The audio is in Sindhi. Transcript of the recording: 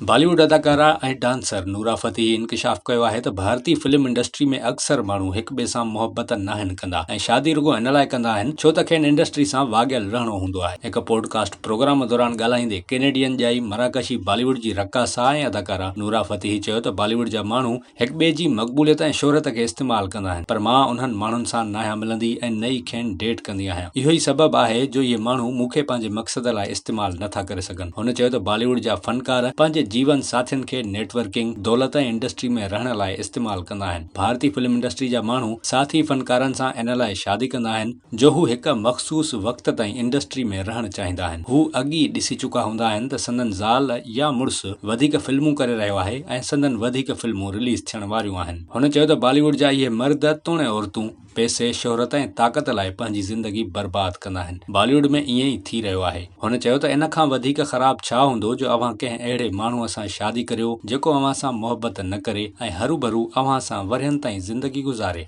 بالي ووڊ اداڪارا ۽ ڊانسر نورا فتيحي انڪشاف ڪيو آهي ته ڀارتي فلم انڊسٽري ۾ اڪثر ماڻهو هڪ ٻئي سان محبت ناهن ڪندا ۽ شادي رڳو ان لاء ڪندا آهن ڇو ته کين انڊسٽري سان واڳيل رهڻو هوندو آهي. هڪ پوڊ ڪاسٽ پروگرام دوران ڳالهائيندي ڪينيڊين ڄائي مراڪشي بالي ووڊ جي رقاصه ۽ اداڪارا نورا فتيحي چيو ته بالي ووڊ جا ماڻهو هڪ ٻئي جي مقبوليت ۽ شهرت کي استعمال ڪندا آهن پر مان انهن ماڻهن سان ناهيان ملندي ۽ نه ئي کين ڊيٽ ڪندي آهيان. اهو ئي سبب آهي جو اهي ماڻهو مون کي پنهنجي مقصد لاء استعمال نه ٿا ڪري سگهن. هن چيو ته بالي ووڊ جا فنڪار پنهنجي جيون ساٿين کي نيٽ ورڪنگ، دولت ۽ انڊسٽري ۾ رهڻ لاء استعمال ڪندا آهن. ڀارتي فلم انڊسٽري جا ماڻهو ساٿي فنڪارن سان ان لاء شادي ڪندا آهن جو هو هڪ مخصوص وقت تائين انڊسٽري ۾ رهڻ چاهيندا آهن. هو اڳ ئي ڏسي چڪا هوندا آهن ته سندن زال يا مڙس وڌيڪ فلمون ڪري رهيو آهي ۽ سندن وڌيڪ فلمون رليز ٿيڻ واريون آهن. هن چيو ته بالي ووڊ جا اهي مرد توڻي عورتون پئسي، شهرت ۽ طاقت لاء پنهنجي زندگي برباد ڪندا آهن. بالي ووڊ ۾ ائين ئي ٿي رهيو آهي. هن چيو ته ان کان وڌيڪ خراب ڇا هوندو جو اوهان ڪنهن اهڙي ماڻهوء سان شادي ڪريو جيڪو اوهان سان محبت نه ڪري ۽ هروڀرو اوهان سان ورهين تائين زندگي گذاري.